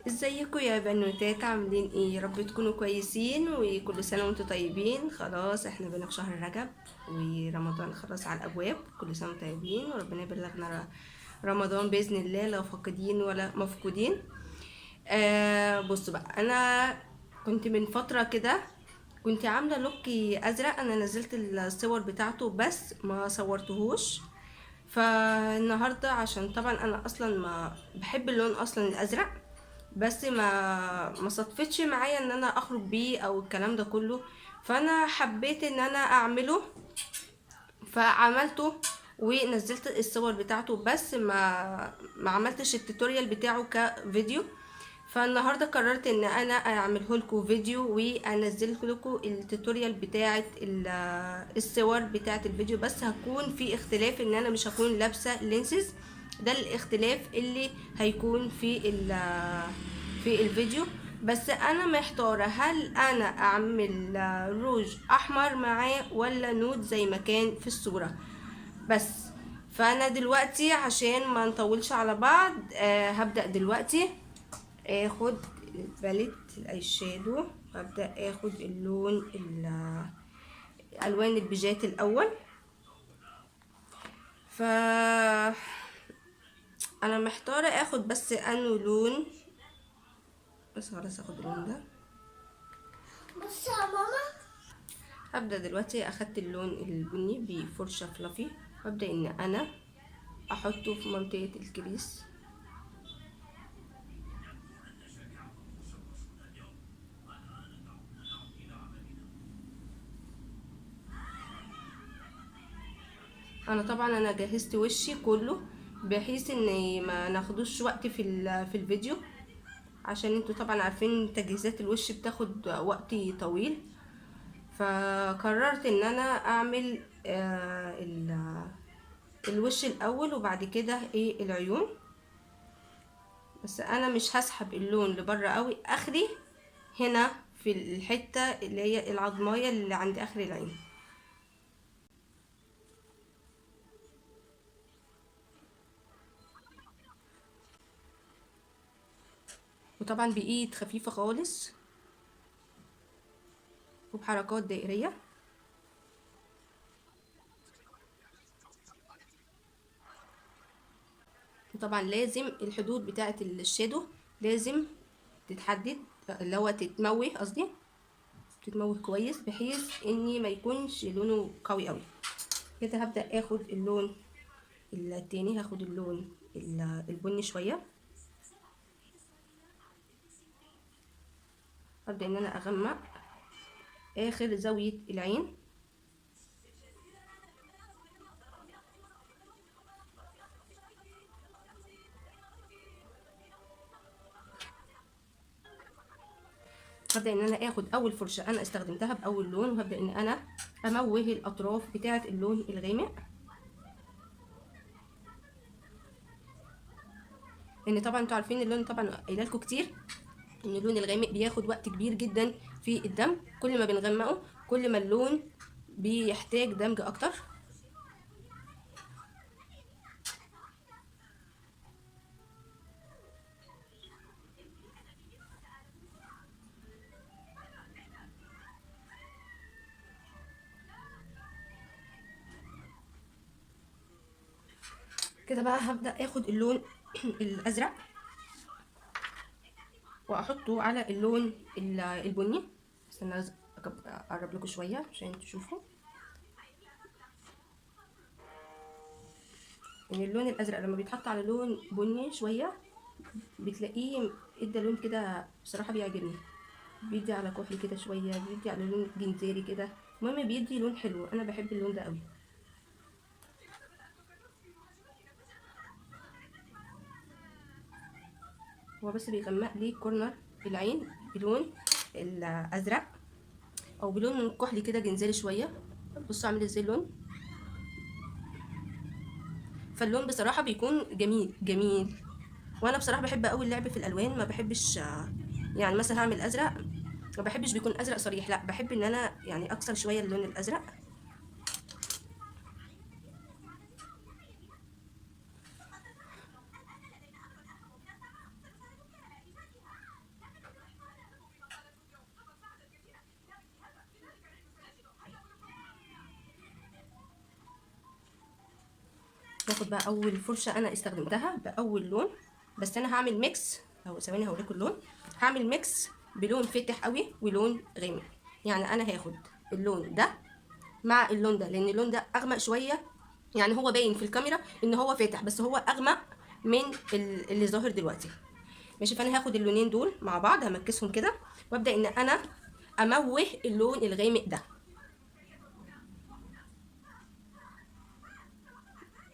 ازيكم يا بنوتات؟ عاملين ايه؟ يا رب تكونوا كويسين وكل سنة وانتم طيبين. خلاص احنا بقينا في شهر رجب ورمضان خلاص على الابواب. كل سنة وانتم طيبين وربنا يبلغنا رمضان باذن الله، لا فاقدين ولا مفقودين. بصوا بقى، انا كنت من فترة كده كنت عامله look ازرق، انا نزلت الصور بتاعته بس ما صورتهوش. فالنهارده عشان طبعا انا اصلا ما بحب اللون اصلا الازرق، بس ما صدفتش معايا ان انا اخرج بيه او الكلام ده كله، فانا حبيت ان انا اعمله فعملته ونزلت الصور بتاعته، بس ما عملتش ال tutorial بتاعه كفيديو. فالنهارده قررت ان انا اعمله لكم فيديو وانزل لكم ال tutorial بتاعه الصور بتاعه الفيديو، بس هكون في اختلاف ان انا مش هكون لابسه lenses. ده الاختلاف اللي هيكون في الفيديو. بس انا محتارة هل انا اعمل روج احمر معاه ولا nude زي ما كان في الصورة. بس فانا دلوقتي عشان ما نطولش على بعض، هبدا دلوقتي اخد palette ال eye shadow، وابدا اخد اللون الوان البيجات الاول. ف انا محتارة اخد بس انه لون، بس خلاص اخد اللون ده. بصي يا ماما، هبدا دلوقتي اخدت اللون البني بفرشه fluffy، وابدا ان انا احطه في منطقة ال crease. انا طبعا جهزت وشي كله بحيث ان ما ناخدوش وقت في الفيديو، عشان انتوا طبعا عارفين تجهيزات الوش بتاخد وقت طويل. فقررت ان انا اعمل الوش الاول وبعد كده العيون. بس انا مش هسحب اللون لبره قوي، اخري هنا في الحتة اللي هي العظمايه اللي عند اخر العين. وطبعا بايد خفيفة خالص وبحركات دائريه. وطبعا لازم الحدود بتاعه الشادو لازم تتحدد، اللي هو تتموه، قصدي تتموه كويس بحيث ان ما يكونش لونه قوي قوي كده. هبدا اخد اللون التاني، هاخد اللون البني شوية، هبدا ان انا اغمق اخر زاوية العين. هبدا ان انا اخد اول فرشه انا استخدمتها باول لون، وهبدا ان انا اموه الاطراف بتاعه اللون الغامق، لان طبعا انتوا عارفين اللون، طبعا قايله لكم كتير ان اللون الغامق بياخد وقت كبير جدا في الدمج، كل ما بنغمقه كل ما اللون بيحتاج دمج اكتر. كده بقى هبدأ اخد اللون الازرق واحطه على اللون البني. استنى اقرب لكم شوية عشان تشوفوا ان اللون الازرق لما بيتحط على لون بني شوية بتلاقيه ادى لون كده، بصراحة بيعجبني، بيدي على كحلي كده شوية، بيدي على لون جنزيري كده، المهم بيدي لون حلو، انا بحب اللون ده قوي. هو بس بيغمق لي كورنر العين بلون الازرق او بلون كحلي كده جنزيري شوية. بصوا عامل ازاي اللون، فاللون بصراحة بيكون جميل جميل. وانا بصراحة بحب قوي اللعب في الالوان، ما بحبش يعني مثلا هعمل ازرق ما بحبش بيكون ازرق صريح، لا بحب ان انا اكسر شوية اللون الازرق. هاخد بقى اول فرشه انا استخدمتها باول لون، بس انا هعمل mix، او ثواني هوريكم اللون. هعمل mix بلون فاتح قوي ولون غامق، يعني انا هاخد اللون ده مع اللون ده، لان اللون ده اغمق شوية، يعني هو باين في الكاميرا ان هو فاتح بس هو اغمق من اللي ظاهر دلوقتي. ماشي، فانا هاخد اللونين دول مع بعض، همكسهم كده وابدا ان انا اموه اللون الغامق ده،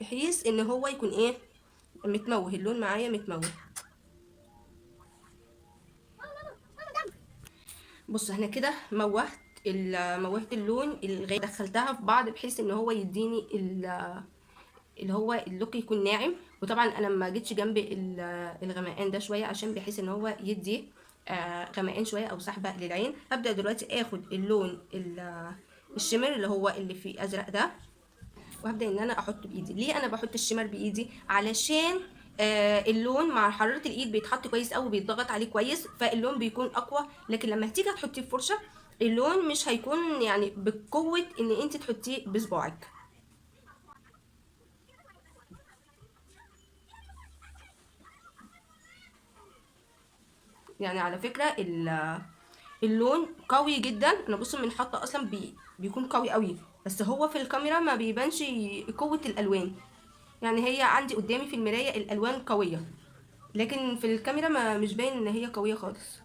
بحيث ان هو يكون ايه، متموه اللون معايا متموه. بصوا احنا كده موهت اللون الغامق، دخلتها في بعض بحيث ان هو يديني اللي هو اللوك يكون ناعم. وطبعا انا ما جيتش جنب الغمقان ده شوية عشان بحيث ان هو يدي غمقان شوية او سحبه للعين. هبدا دلوقتي اخد اللون الشمر اللي هو اللي فيه ازرق ده، وهبدا ان انا احطه بايدي. ليه انا بحط الشمر بايدي؟ علشان اللون مع حرارة الايد بيتحط كويس قوي، بيتضغط عليه كويس، فاللون بيكون اقوى. لكن لما هتيجي تحطيه بفرشه اللون مش هيكون يعني بقوة ان انت تحطيه بصباعك. يعني على فكرة اللون قوي جدا، انا بصوا من حاطه اصلا بيكون قوي قوي، بس هو في الكاميرا ما بيبانش قوة الالوان. يعني هي عندي قدامي في المراية الالوان قوية، لكن في الكاميرا ما مش باين ان هي قوية خالص.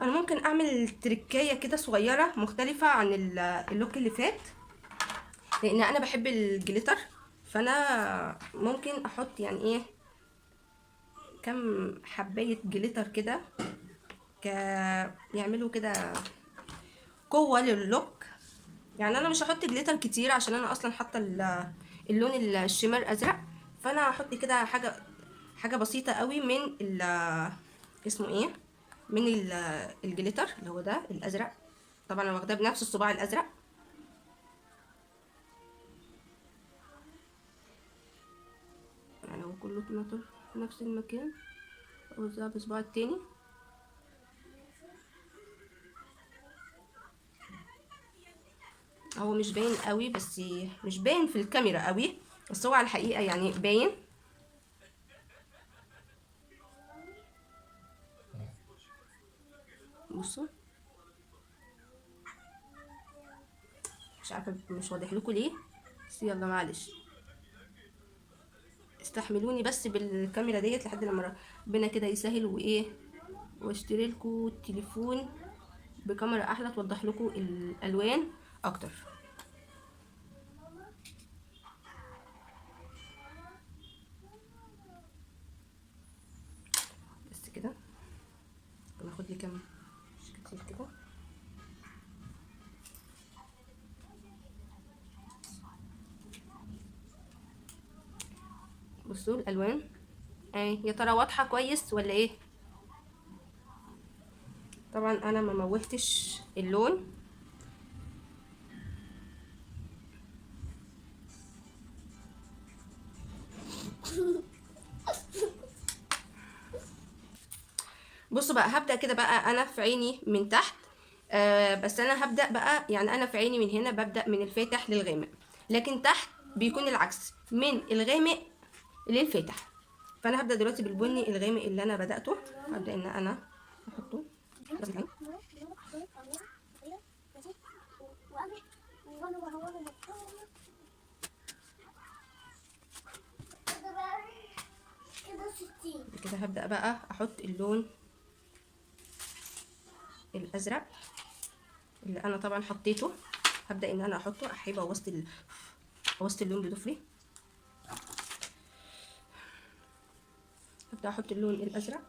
انا ممكن اعمل تركايه كده صغيرة مختلفة عن ال look اللي فات، لان انا بحب ال glitter، فانا ممكن احط يعني ايه كم حبايه glitter كده يعملوا كده قوة لل look. يعني انا مش هحط glitter كتير عشان انا اصلا حاطه اللون ال shimmer ازرق، فانا هحط كده حاجة بسيطة قوي من اسمه ايه، من ال glitter اللي هو ده الازرق. طبعا انا واخداه بنفس الصباع الازرق. يعني هو كله اتنطر في نفس المكان. اوزعه بصباع التاني. هو مش باين قوي، بس مش باين في الكاميرا قوي، بس هو على الحقيقة يعني باين. بصوا مش عارفة مش واضح لكم ليه، بس يلا معلش استحملوني بس بالكاميرا ديت لحد لما ربنا كده يسهل وايه واشتري لكم التليفون بكاميرا احلى توضح لكم الالوان اكتر. بس كده ناخد لي كام كتير كده. بصوا الالوان اهي، يا ترى واضحة كويس ولا ايه؟ طبعا انا ما موهتش اللون. بصوا بقى هبدأ كده بقى انا في عيني من تحت، بس انا هبدأ بقى يعني انا في عيني من هنا ببدأ من الفاتح للغامق، لكن تحت بيكون العكس من الغامق للفاتح. فانا هبدأ دلوقتي بالبني الغامق اللي انا بدأته، هبدأ ان انا احطه. كده هبدأ بقى احط اللون الازرق اللي انا طبعا حطيته، هبدأ ان انا احطه. احي بوظت اللون بضفري. هبدأ احط اللون الازرق.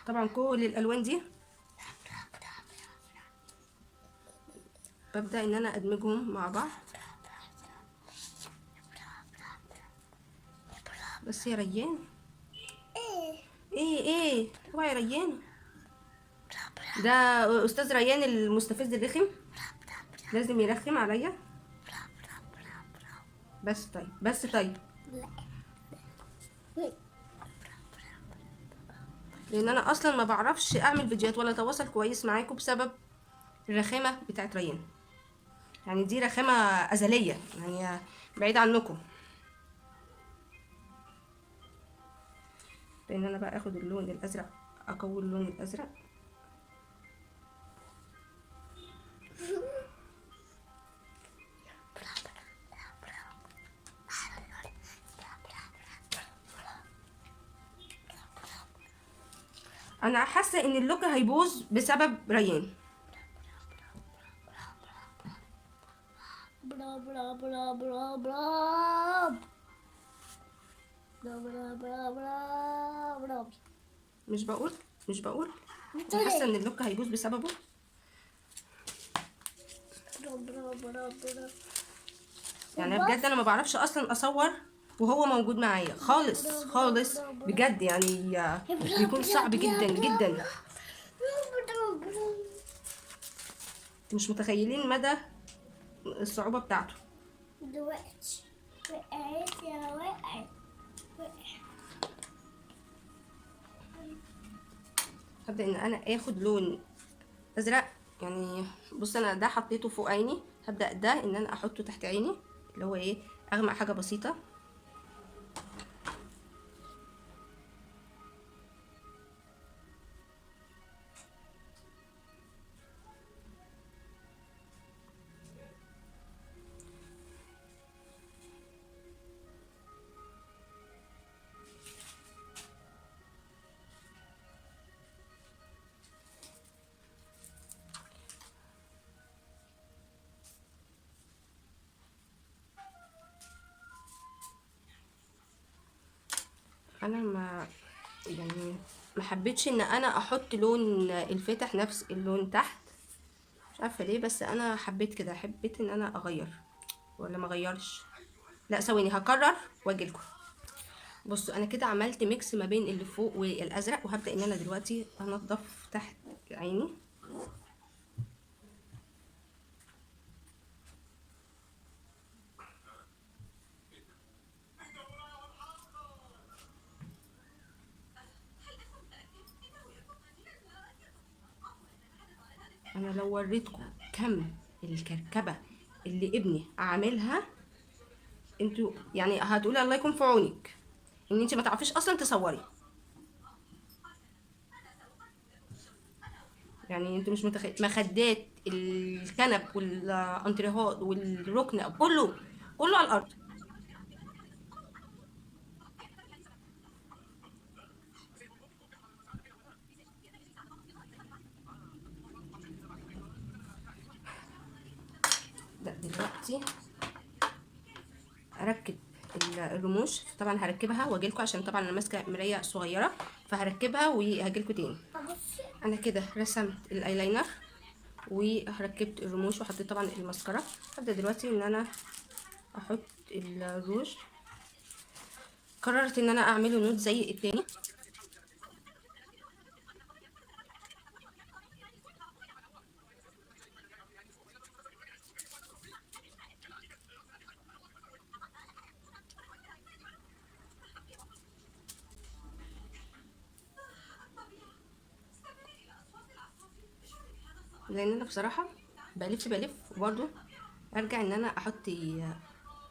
طبعا كل الالوان دي ببدأ ان انا ادمجهم مع بعض. بس يا ريان ايه ايه اوعي يا ريان، ده استاذ ريان المستفز الرخم لازم يرخم عليا. بس طيب بس طيب لا. لان انا اصلا ما بعرفش اعمل فيديوهات ولا اتواصل كويس معاكم بسبب الرخامه بتاعت ريان. يعني دي رخامه ازلية، يعني بعيد عنكم. لان انا بقى اخد اللون الازرق، اقوي اللون الازرق. انا حاسه ان ال look هيبوظ بسبب ريان. برا برا برا برا برا برا برا برا برا برا. مش بقول، مش بقول. بتقول حاسه إيه؟ ان ال look هيبوظ بسببه. برا برا برا برا. يعني بجد انا ما بعرفش اصلا اصور وهو موجود معايا خالص خالص بجد، يعني بيكون صعب جدا جدا. انتوا مش متخيلين مدى الصعوبة بتاعته. دلوقتي وقعت يا وقعت وقعت. هبدأ ان انا اخد لون ازرق. يعني بص انا ده حطيته فوق عيني، هبدأ ده ان انا احطه تحت عيني اللي هو ايه، اغمق حاجة بسيطة. انا ما حبيتش ان انا احط لون الفاتح نفس اللون تحت، مش عارفه ليه، بس انا حبيت كده، حبيت ان انا اغير ولا ما اغيرش. لا ثواني هكرر واجي لكم. بصوا انا كده عملت mix ما بين اللي فوق والازرق، وهبدا ان انا دلوقتي انضف تحت عيني. انا لو وريتكم كم الكركبه اللي ابني عاملها انتوا هتقولي الله يكون في عونك ان انت ما تعرفيش اصلا تصوري. انتوا مش متخيل مخدات الكنب والانتريهات والركن كله على الارض. لا دلوقتي اركب الرموش، طبعا هركبها واجيلكوا عشان طبعا انا ماسكه مراية صغيرة، فهركبها وهجيلكوا تاني. انا كده رسمت الايلاينر وركبت الرموش وحطيت طبعا المسكره. هبدا دلوقتي ان انا احط الروج. قررت ان انا اعمله nude زي التاني. لان انا بصراحة بلف وبرضه ارجع ان انا احط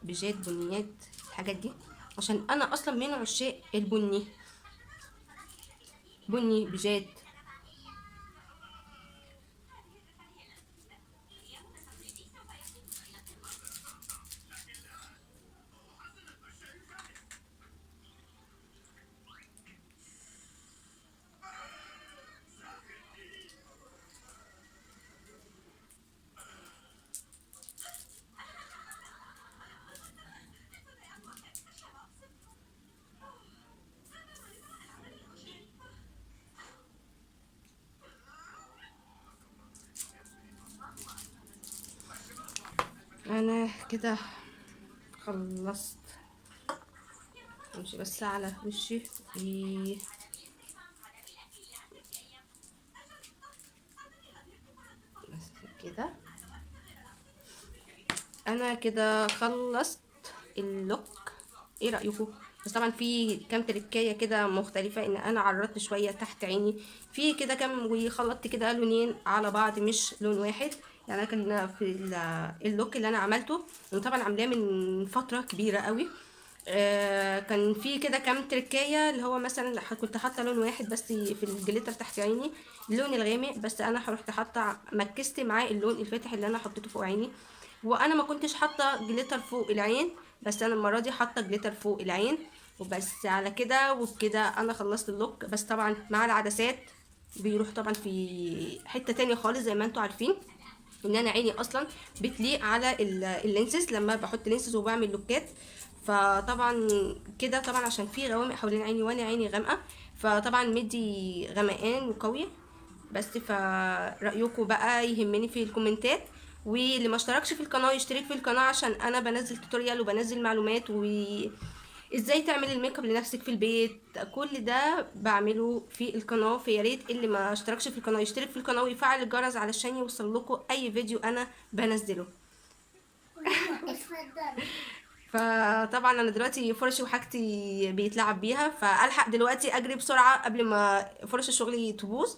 بيجات بنيات الحاجات دي، عشان انا اصلا من عشاق البني، بني بيجات. انا كده خلصت، امشي بس على وشي بس كده. انا كده خلصت اللوك. ايه رايكم؟ بس طبعا في كام تركايه كده مختلفة، ان انا عرضت شوية تحت عيني في كده كام، وخلطت كده لونين على بعض مش لون واحد. يعني انا كان في ال look اللي انا عملته، وطبعا عاملاه من فترة كبيرة قوي، كان في كده كام تركايه، اللي هو مثلا كنت حاطه لون واحد بس في ال glitter تحت عيني، اللون الغامق، بس انا رحت حاطه مكست معاه اللون الفاتح اللي انا حطيته فوق عيني. وانا ما كنتش حاطه glitter فوق العين، بس انا المرة دي حاطه glitter فوق العين وبس. على كده وبكده انا خلصت ال look. بس طبعا مع العدسات بيروح طبعا في حتة تانية خالص، زي ما انتوا عارفين ان انا عيني اصلا بتليق على ال lenses لما بحط lenses وبعمل لوكات. فطبعا كده طبعا عشان في غوامق حوالين عيني وانا عيني غامقه، فطبعا مدي غمقان وقوي بس. فرأيكم بقى يهمني في الكومنتات، واللي ما اشتركش في القناة يشترك في القناة عشان انا بنزل tutorial وبنزل معلومات وازاي تعملي الميك اب لنفسك في البيت، كل ده بعمله في القناة. فيا ريت اللي ما اشتركش في القناة يشترك في القناة ويفعل الجرس علشان يوصل لكم اي فيديو انا بنزله. اتفضلي. فطبعا انا دلوقتي فرشي وحاجتي بيتلعب بيها، فالحق دلوقتي اجري بسرعة قبل ما فرش الشغل تبوظ.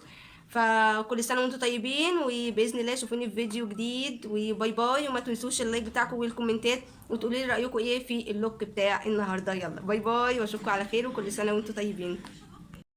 فكل سنة وانتم طيبين، وباذن الله شوفوني في فيديو جديد، و bye bye. وما تنسوش ال like بتاعكم والكومنتات، وتقولوا لي رايكم ايه في ال look بتاع النهارده. يلا bye bye، واشوفكم على خير، وكل سنة وانتم طيبين.